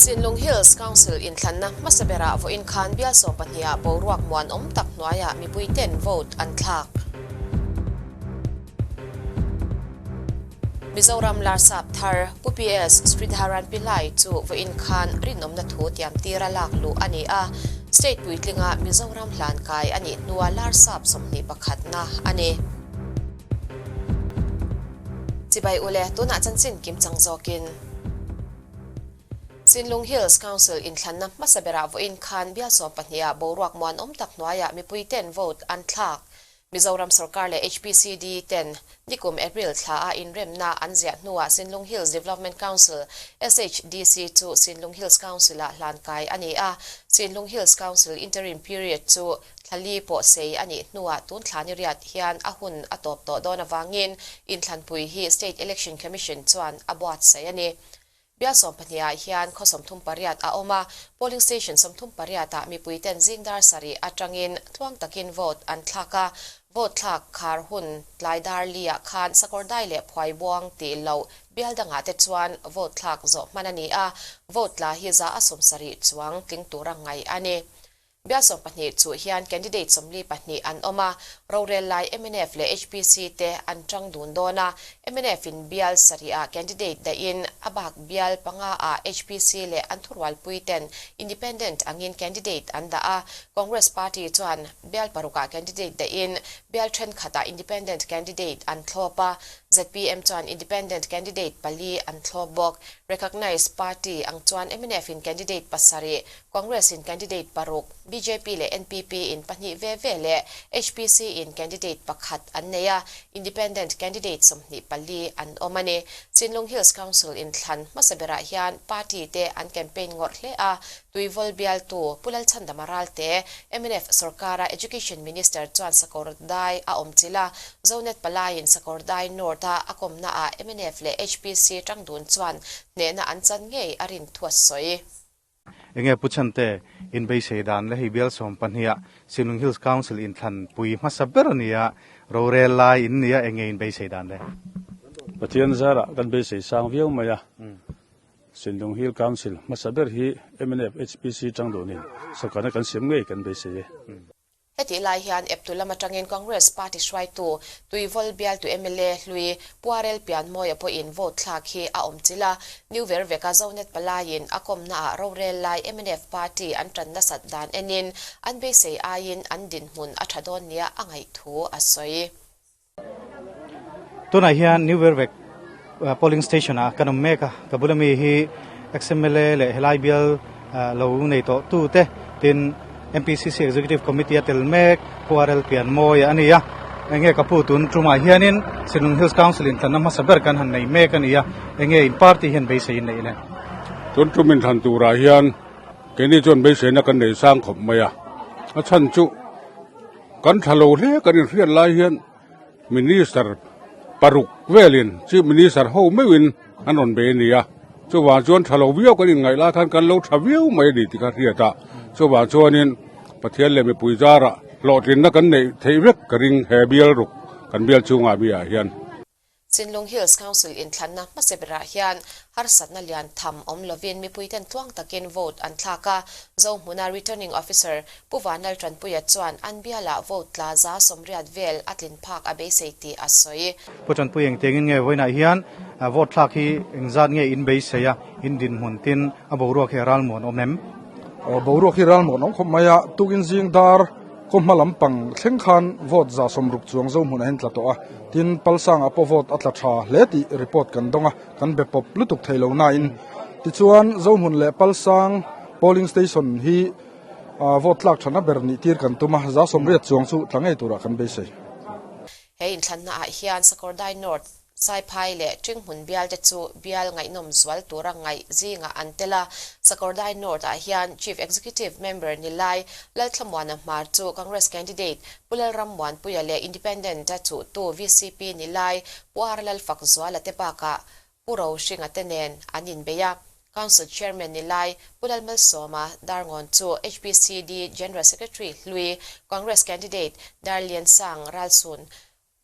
Sinlung Hills Council inthlanna hmasa berah vawiin khan bial 12 ah boruak muanawm tak hnuaiah mipuiten vote an thlak. Mizoram Larsap thar Pu PS Sridharan Pillai chu vawiin khan rinawmna thu tiamtira lak luh a ni a, State puitlinga Mizoram hlan kai a nih hnua Larsap 21 na a ni. Chibai ule, tunah chanchin kimchang zawkin. Sinlung Hills Council inthlanna hmasa berah vawiin khan bial 12 ah boruak muanawm tak hnuaiah mipuiten vote an thlak. Mizoram sorkar leh HPCD ten nikum April thla a inremna an ziah hnuah Sinlung Hills Development Council, SHDC, chu Sinlung Hills Council-ah hlan kai a ni a. Sinlung Hills Council interim period chu thla li pawh sei a nih hnuah tun thla ni riat hian a hun a tawp tawh dawn avangin inthlanpui hi State Election Commission chuan a buatsaih a ni. Bial 12 ah hian khaw 38 a awm a, polling station 38 ah mipuiten zing dar sarih atangin tluang takin vote an thlak a, vote thlak khar hun tlai dar li ah khan Sakawrdai leh Phuaibuang tih loh bial dangah te chuan vote thlak zawh hman a ni a, vote tla hi 70% chuang tling tura ngaih a ni. Bial 12 chu hian candidate 42 an awm a, rorel lai mnf leh HPC te an tang dun dawn a, mnf in bial sarih ah candidate dahin a bak bial panga ah HPC leh an thurualpui ten independent angin candidate an dah a, Congress party chuan bial paruk ah candidate dahin bial thenkhat ah independent candidate an thlawp a, ZPM chuan independent candidate pali an thlawp bawk. Recognised party ang chuan mnf in candidate pasarih, Congress in candidate paruk, bjp leh NPP in pahnih ve ve leh HPC in candidate pakhat an nei a, independent candidate 24 an awm a ni. Sinlung Hills Council inthlan hmasa berah hian party te an campaign ngawrh hle a, Tuivawl bialtu Pu Lalchhandama Ralte, mnf sorkara Education Minister chuan Sakawrdai a awm chilh a, Zonet palaiin Sakawrdai North a a kawmnaah mnf leh HPC tangdun chuan hnehna an chan ngei a rin thu a sawi. Enge Pu Chhante in beisei dan le hei bial 12 ah Sinlung Hills Council inthlan pui hmasa ber a ni a, rorel lai in ni a, enge in beisei dan le? Pathian zarah kan beisei sang viau mai a, Sinlung Hill Council hmasa ber hi mnf HPC tang dunin sawrkarna kan siam ngei kan beisei e. Hetih lai hian eptu lam atangin Congress party hruaitu Tuivawl bialtu mla hlui Puarel Pianmawia pawhin vote thlak hi a awm chilh a, New Verveka Zonet palaiin a kawmnaah rorel lai mnf party an tan nasat dan enin an beisei aiin an dinhmun a tha dawn nia a ngaih thu a sawi. Tunah hian New Vervek polling station ah kan awm mek a, ka bula mi hi ex-MLA leh helai bial lo nei tawh tu te tin MPCC Executive Committee a tel mek Pu RL Pianmawi a ni a, enge ka pu tun tumah hianin Sinlung Hills Council in thlanna hmasa ber kan han nei mek a ni a, enge in party hian beisei in neih le? Tun tum inthlan turah hian keini chuan beiseina kan nei sang khawp mai a, a chhan chu Kan tha lo hle kan inhriat lai hian Minister paruk velin Chief Minister ho meuhin an rawn bei a ni a, chuvang chuan tha lo viau kan inngaih lai khan kan lo tha viau mai a ni tih kha hriat a, chuvang chuanin Pathian leh mipui zarah hlawhtlinna kan neih theih vek ka ring he bial ruk kan bial chhungah mi ah hian. Sinlung Hills Council inthlanna hmasa berah hian harsatna lian tham awm lovin mipuiten tluang takin vote an thlak a, Zohmuna Returning Officer Pu Vanlal Tanpuia chuan an bialah vote tla 80% vel a tlin phak a beisei tih a sawi. Pu Tanpui engtiangin nge vawiinah hian vote thlak hi engzat nge in beisei a, in dinhmun tin a boruak hi a ralmuan awm em? Aw boruak hi ralmuan awm khawp mai a, tukin zing dar Khaw hma lampang thleng khan vote 60 chuang zo hmunah hian tla tawh a, tin Palsangah pawh vote a tla tha hle tih report kan dawng a, kan be pawp lutuk thei lo nain. Tichuan Zohmun leh Palsang polling station hi vote tlak thana ber nih tir kan tum a, 80% chuang chu tla ngei turah kan beisei. He inthlannaah hian Sakawrdai North Saiphai leh Ṭinghmun bial te chu bial ngaihnawm zual tura ngaih zingah an tel a, Sakawrdai North-ah hian Chief Executive Member ni lai Lalthlamuana Hmar chu Congress candidate Pu Lalrammuanpuia leh Independent-a chuhtu vcp ni lai Pu R Lalfakzuala te bakah Pu Rohringa te nen an inbei a. Council Chairman ni lai Pu Lalmalsawma Darngawn chu HPCD General Secretary hlui Congress candidate Darliansang Ralsun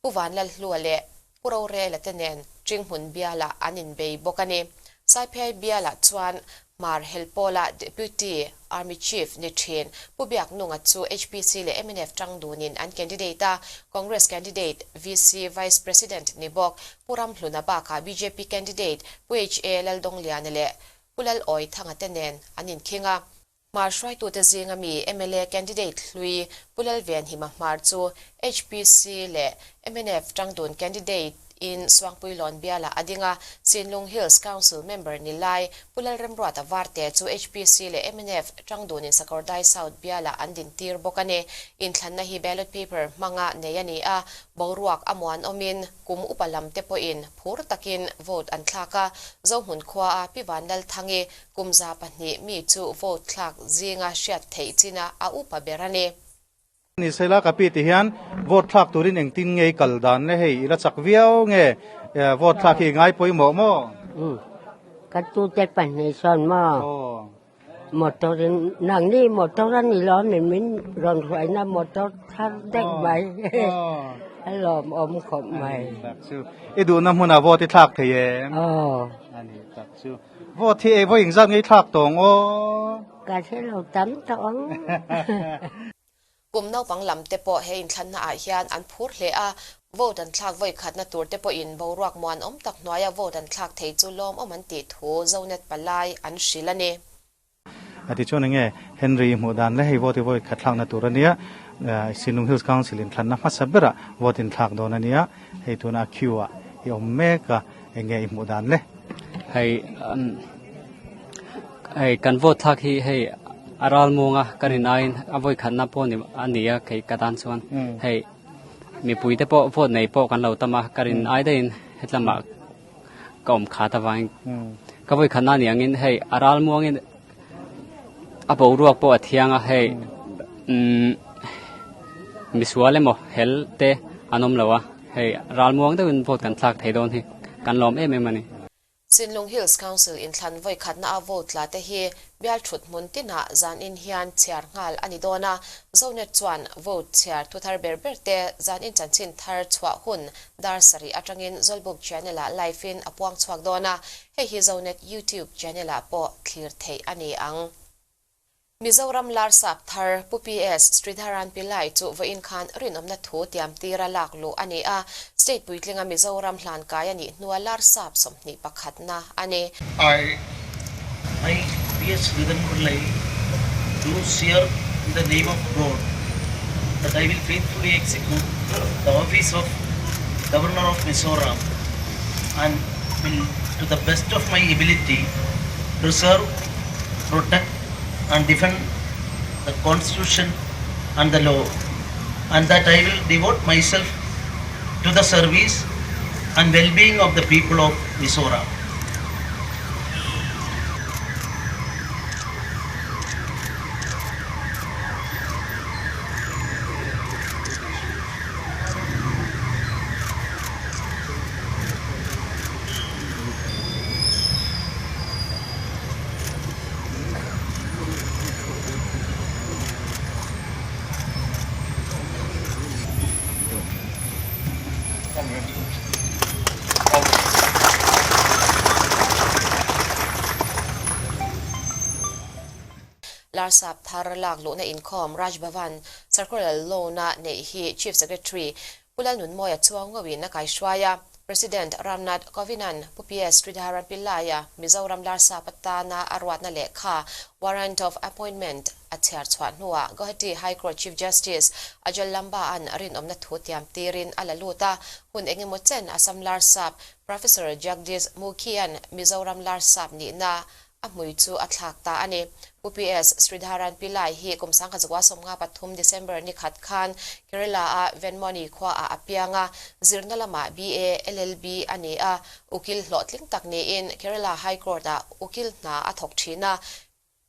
Pu Vanlalhlua leh Pu Rorela te nen Ṭinghmun bialah an inbei bawk a ni. Saiphei bialah chuan Hmar Helpawla Deputy Army Chief ni thin Pu Biaknunga chu HPC leh mnf tang dunin an candidate a, Congress candidate VC Vice President ni bawk Pu Ramhluna bakah bjp candidate Pu HA Laldawngliana leh Pu Lalawi Thanga te nen an inkhing a. Hmar hruaitute zinga mi mla candidate hlui Pu Lalvenhima Hmar chu HPC leh mnf tangdun candidate in Suangpuilawn bialah a ding a, Sinlung Hills Council member ni lai Pu Lalremruata Varte chu HPC leh mnf tangdunin Sakawrdai South bialah an dintir bawk a ni. Inthlanna hi ballot paper hmanga nei a ni a, boruak a muanawmin kum upa lam te pawhin phur takin vote an thlak a, Zohmun khuaa Pi Vanlalthangi Kum 200 mi chu vote thlak zinga hriat theih china a upa ber a ni. Ni sela ka pi ti hian vote thlak turin engtin nge i kal dan le hei i la chak viau nge vote thlak hi i ngai pawimawh maw? Umm ka tute pahnih sawn maw motor in nangni motor a ni lo min min rawn hruaina motor thar deuh mai a lawmawm khawp mai. I duhna hmunah vote i thlak thei em? Aw. A ni tak chu. Vote hi ei vawi engzat ngei thlak tawng aw. Ka hre lo tam tawh ang. Kum naupang lam te pawh he inthlanna ah hian an phur hle a, vote an thlak vawi khatna tur te pawhin boruak muanawm tak hnuaia vote an thlak thei chu lawmawm an tih thu Zonet palai an hrilh a ni. A ti chuan enge Henry i hmuh dan le hei vote i vawi khat thlakna tur a nia, Sinlung Hills Council in thlanna hmasa berah vote in thlak dawn a nia, hei tuna queue ah i awm mek a, enge i hmuh dan le? Hei hei kan vote thlak hi hei a ral muang a kan in aiin a vawi khatna pawh a ni a kei ka tan chuan hei mipui te pawh vote nei pawh kan lo tam a ka rin ai daihin hetlamah ka awm khat avangin ka vawi khatna ni angin hei a ral muangin a boruak pawh a thiang a hei umm misual emaw hel te an awm lo a hei ral muang deuhin vote kan thlak thei dawn hi kan lawm em em a ni. Sinlung Hills Council inthlan vawi khatna a vote tla te hi bial thut hmun tinah zanin hian chhiar nghal a ni dawn a, Zonet chuan vote chhiar thu thar ber ber te zanin chanchin thar chhuah hun dar sarih atangin Zawlbuk channel ah live in a puang chhuak dawn a, hei hi Zonet YouTube channel ah pawh thlir theih a ni ang. Mizoram Larsap thar Pu PS Sridharan Pillai chu vawiin khan rinawmna thu tiam tira lak luh a ni a, State puitlinga Mizoram hlan kai a nih hnua Larsap 21 pakhatna a ni. I, I, PS Sridharan Pillai, do swear in the name of God that I will faithfully execute the office of Governor of Mizoram and will to the best of my ability preserve, protect and defend the Constitution and the law and that I will devote myself to the service and well-being of the people of Mizoram. Larsap thar lak luhna inkhawm Raj Bhavan Circular Lawn-a neih hi Chief Secretary Pu Lalnunmawia chuang ngawin a kaihruai a, President Ramnath Kovind-a'n Pu PS Sridharan Pillai-a Mizoram Larsap atana a ruatna lehkha Warrant of Appointment a chhiar chhuah hnuah Guwahati High Court Chief Justice Ajal Lamba-a'n rinawmna thu tiam tirin a la lut a, hun engemaw chen Assam Larsap Professor Jagdish Mukhi-a'n Mizoram Larsap nihna A hmui chu a thlak ta a ni. Pu PS Sridharan Pillai hi kum sangkhat zakua 53 December ni khat khan Kerala-a Venmony khuaah a piang a, zirna lamah BA, LLB a ni a, ukil hlawhtling tak niin Kerala High Court-ah ukil hna a thawk thin a.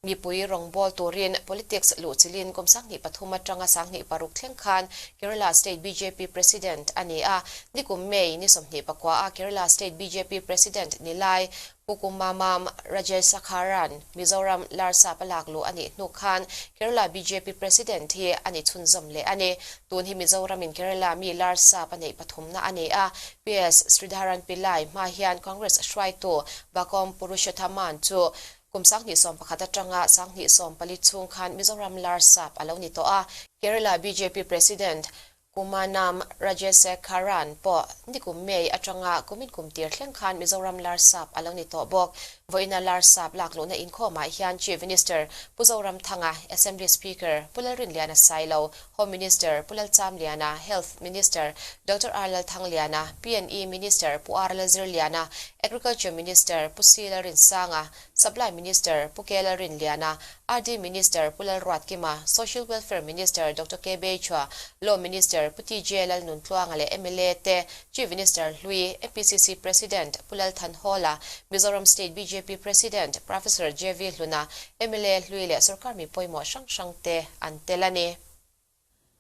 Mipui rawngbâwl turin politics luhchilhin kum 23 atanga 26 thleng khan Kerala State bjp President a ni a, nikum May ni 24 a Kerala State bjp President ni lai Pu Kumamam Rajasekharan Mizoram Larsap a lak luh a nih hnu khan Kerala bjp President hi a ni chhunzawm leh a ni. Tun hi Mizoramin Kerala mi Larsap a neih pathumna a ni a, PS Sridharan Pillai hma hian Congress hruaitu Vakom Purushothaman chu. Kum 2011 atanga 2014 chhung khan Mizoram Larsap a lo ni tawh a. Kerala bjp President Kumanam Rajasekharan pawh nikum May atanga kumin kum tir thleng khan Mizoram Larsap a lo ni tawh bawk. Vawiina Larsap lakluhna inkhawmah hian Chief Minister Pu Zoramthanga, Assembly Speaker Pu Lalrinliana Sailo, Home Minister Pu Lalchamliana, Health Minister Doctor R Lalthangliana, PNE Minister Pu R Lalzirliana, Agriculture Minister Pu C Lalrinsanga, Supply Minister Pu K Lalrinliana, RD Minister Pu Lalruatkima, Social Welfare Minister Doctor K Beichua, Law Minister Pu TJ Lalnuntluanga leh mla te, Chief Minister hlui, MPCC President Pu Lalthanhawla, Mizoram State bjp President Professor JV Hluna, mla hlui leh sorkar mi pawimawh hrang hrang te an tel a ni.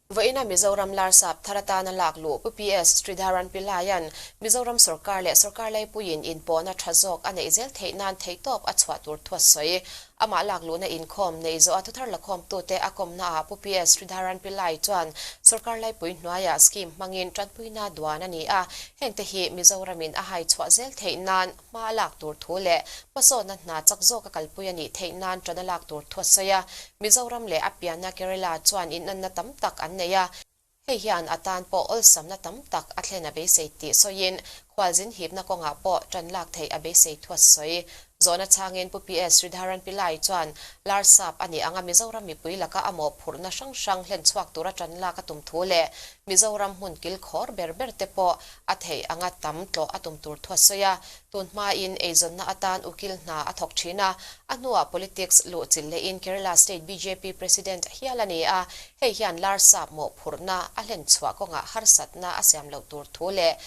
Vawiina Mizoram Larsap thar atana lak luh Pu PS Sridharan Pillai-a'n Mizoram sorkar leh sorkar laipuiin inpawhna tha zawk a neih zel theih nan theihtawp a chhuah tur thu a sawi. Amah lak luhna inkhawm neih zawha thuthar lakhawmtute a kawmnaah Pu PS Sridharan Pillai chuan sorkar laipui hnuaiah scheme hmangin tanpuina duan a ni a, hengte hi Mizoramin a hai chhuah zel theih nan hma a lak tur thu leh hmasawnna hna chak zawka kalpui a nih theih nan tan a lak tur thu a sawi a. Mizoram leh a pianna Kerala chuan inanna tam tak an nei a, hei hian a tan pawh awlsamna tam tak a thlen a beisei tih sawiin khualzin hipna kawngah pawh tan lak theih a beisei thu a sawi. Zawhna chhangin Pu PS Sridharan Pillai chuan Larsap a nih anga Mizoram mipui laka a mawhphurhna hrang hrang hlen chhuak tura tan lak a tum thu leh Mizoram hmun kilkhawr ber ber te pawh a theih anga tam tlawh a tum tur thu a sawi a, tun hmain eizawnna atan ukil hna a thawk thin a, a hnuah politics luh chilh lehin Kerala State bjp President hial a ni a, hei hian Larsap mawhphurhna a hlen chhuah kawngah harsatna a siam loh tur thu leh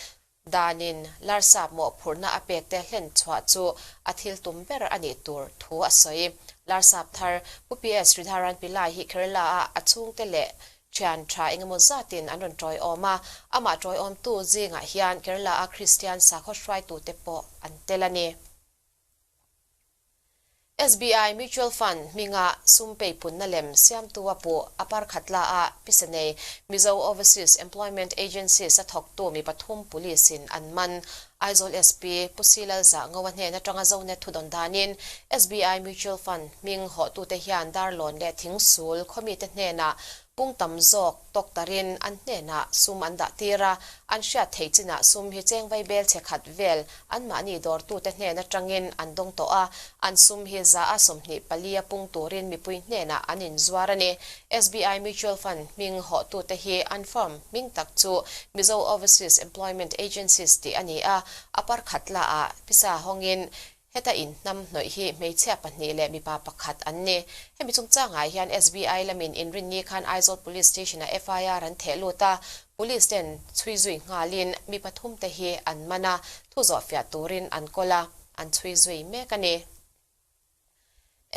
danin Larsap mawhphurhna a pek te hlen chhuah chu a thil tum ber a nih tur thu a sawi. Larsap thar Pu PS Sridharan Pillai hi Kerala-a a chhungte leh Thian tha engemaw zatin an rawn tawiawm a, amah tawiawmtu zingah hian Kerala-a Kristian sakhaw hruaitute pawh an tel a ni. SBI Mutual Fund hminga sum peipunna lem siamtu a puh a parkhat la a, Pisanei Mizo Overseas Employment Agencies a thawktu mi pathum Police-in an man. Aizawl SP Pu Silalza Ngoa hnen atanga Zonet thudawn danin SBI Mutual Fund hming hawhtute hian darlawn leh thingsul khawmite hnenah pung tam zawk tawk tarin an hnenah sum an dah tir a, an hriat theih chinah sum hi cheng vaibel chhe khat vel anmahni dawrtute hnen atangin an dawng tawh a, an sum hi 24% a pung turin mipui hnenah an inzuar a ni. SBI Mutual Fund hming hawhtute hi an firm hming tak chu Mizo Overseas Employment Agencies tih a ni a, a parkhat la ah pisa hawngin Heta inhnam hnawih hi hmeichhia pahnih leh mipa pakhat an ni. Hemi chungchangah hian SBI lamin inrinni khan Aizawl Police Station-ah FIR an theh lut a, Police ten chhui zui nghalin mi pathumte hi an man a, thu zawhfiah turin an kawl a, an chhui zui mek a ni.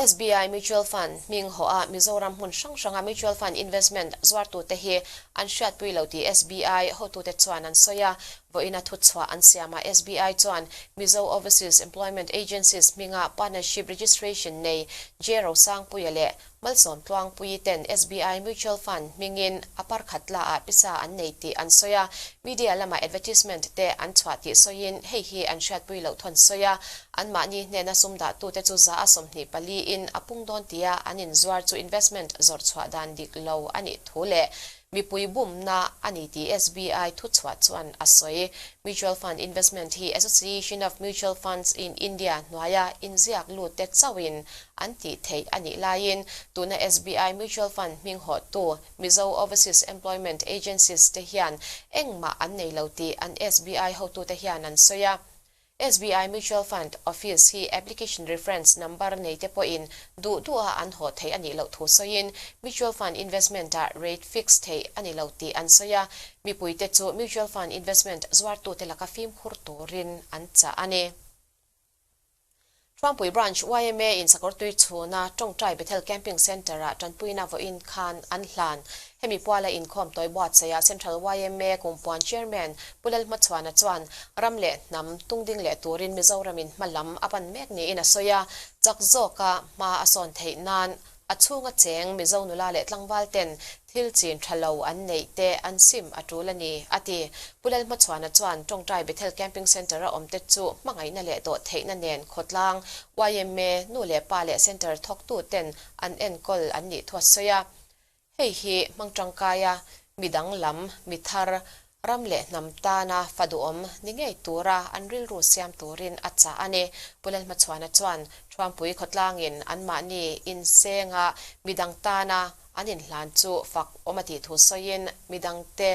SBI Mutual Fund hming hawh a Mizoram hmun hrang hranga mutual fund investment zuartute hi an hriatpui lo tih SBI hotute chuan an sawi a. Vawiina thuchhuah an siam a SBI chuan Mizo Overseas Employment Agencies hminga partnership registration nei J Rosangpuia leh Malsawm Tluangpuii ten SBI Mutual Fund hmingin a parkhat la ah pisa an nei tih an sawi a, media lama advertisement te an chhuah tih sawiin hei hi an hriatpui loh thawn sawi a, anmahni hnena sum dahtute chu 24% in a pung dawn tia an inzuar chu investment zawrh chhuah dan dik lo a nih thu leh Mipui bumna a ni tih SBI thuchhuah chuan a sawi. Mutual Fund Investment hi Association of Mutual Funds in India hnuaia inziak lut te chauhin an tih theih a nih laiin tuna SBI Mutual Fund hming hawhtu Mizo Overseas Employment Agencies te hian engmah an nei lo tih an SBI hotute hian an sawi a. SBI Mutual Fund Office hi application reference number nei te pawhin duh duha an haw theih a nih loh thu sawiin Mutual Fund Investment ah rate fix theih a ni lo tih an sawi a, mipuite chu Mutual Fund Investment zuartute laka fimkhur turin an chah a ni. Thuampui Branch yma in Sakawrtui chhuna Tawngtai Bethel Camping Centre ah tanpuina vawiin khan an hlan. Hemi puala inkhawm tawi buatsaihah Central yma Kumpuan Chairman Pu Lalhmachhuana chuan ram leh hnam tungding leh turin Mizoramin hma lam a pan mek niin a sawi a, chak zawka hma a sawn theih nan. A chhunga cheng Mizo nula leh tlangval ten thil chin tha lo an neih te an sim a tul a ni, a ti. Pu Lalhmachhuana chuan Tawngtai Bethel Camping Centre-a awmte chu hmangaihna leh dawhtheihna nen khawtlang yma nu leh pa leh centre thawktu ten an enkawl an nih thu a sawi a. Hei hi hmang tangkaia mi danglam, mi thar, ram leh hnam tana fa duhawm ni ngei tura an rilru siam turin a chah a ni. Pu Lalhmachhuana chuan Thuampui khawtlangin anmahni insenga mi dang tana an inhlan chu fak awm a tih thu sawiin mi dangte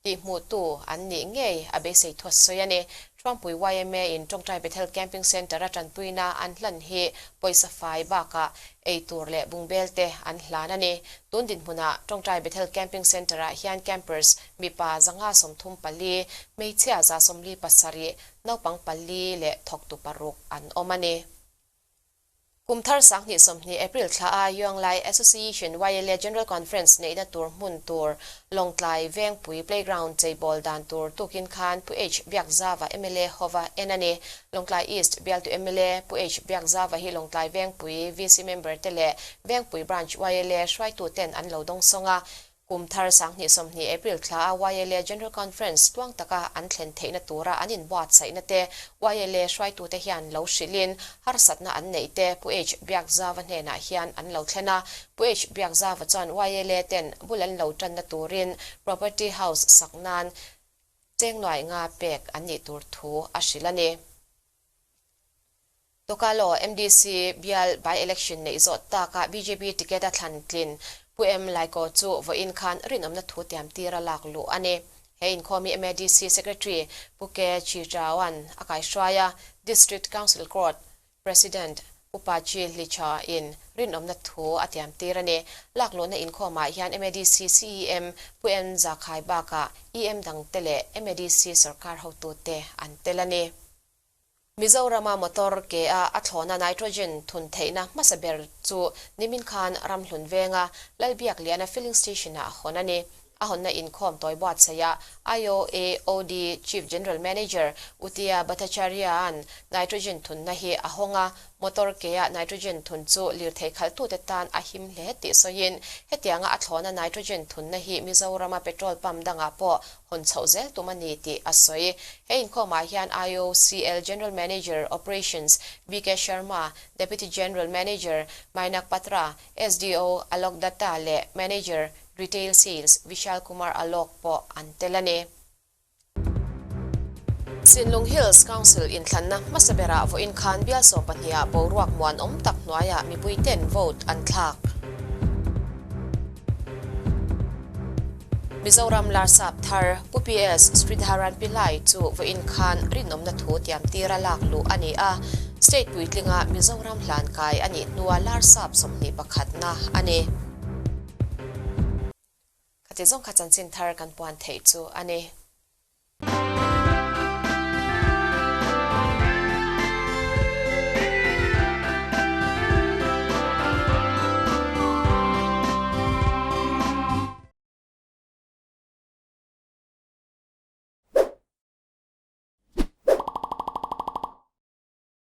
Tih hmuhtu an nih ngei a beisei thu a sawi a ni. Thuampui yma in Tawngtai Bethel Camping Centre a tanpuina an hlan hi pawisa fai bakah ei tur leh bungbel te an hlan a ni. Tun dinhmunah Tawngtai Bethel Camping Centre ah hian campers mipa 134, hmeichhia 147, naupang pali leh thawktu paruk an awm a ni. Kum thar 2020 April thla a Yuanglai Association YLA General Conference neihna tur hmun tur Lawngtlai Vengpui Playground cheibawl dan tur tukin khan Pu H Biakzava mla hova en a ni. Lawngtlai East bialtu mla Pu H Biakzava hi Lawngtlai Vengpui VC member te leh Vengpui Branch YLA hruaitu ten an lo dawngsawng a. Kum thar 2020 April thla a YLA General Conference tluang taka an thlen theihna tura an inbuatsaihna te YLA hruaitute hian lo hrilhin harsatna an neih te Pu H Biakzava hnenah hian an lo thlen a. Pu H Biakzava chuan YLA ten bul an lo tanna turin Property House sak nan cheng nuai nga pek an nih tur thu a hrilh a ni. Tokalo MDC bial by-election neih zawh takah bjp ticket a thlan tlin Pu M Laiko chu vawiin khan rinawmna thu tiam tir a lak luh a ni. He inkhawm hi MADC Secretary Pu Ke Chichauan a kaihruai a, District Council Court President Pu Pa Chi Hlicha in rinawmna thu a tiam tir a ni. Lak luhna inkhawmah hian MADC CEM Pu M Zakhai bakah EM dangte leh MADC sorkar hotute an tel a ni. Mizorama motor ke a a thlawna nitrogen thun theihna hmasa ber chu nimin khan Ramhlun venga Lalbiakliana filling station-ah a hawn a ni. A hawnna inkhawm tawi buatsaihah IOAOD Chief General Manager Utia Bhattacharya-a'n nitrogen thunna hi a hawng a, motor ke a nitrogen thun chu lirthei khalhtute tan a him hle tih sawiin hetianga a thlawna nitrogen thunna hi Mizorama petrol pump dangah pawh hawn chhoh zel tum a ni tih a sawi. He inkhawmah hian IOCL General Manager, Operations, BK Sharma, Deputy General Manager, Mainak Patra, SDO, Alok Datta leh Manager, Retail Sales, Vishal Kumar Alok pawh an tel a ni. Sinlung Hills Council inthlanna hmasa berah vawiin khan bial 12 ah boruak muanawm tak hnuaiah mipuiten vote an thlak. Mizoram Larsap thar Pu PS Sridharan Pillai chu vawiin khan rinawmna thu tiam tira lak luh a ni a, State puitlinga Mizoram hlan kai a nih hnua Larsap 21 na a ni. Khati zawng kha chanchin thar kan puan theih chu a ni.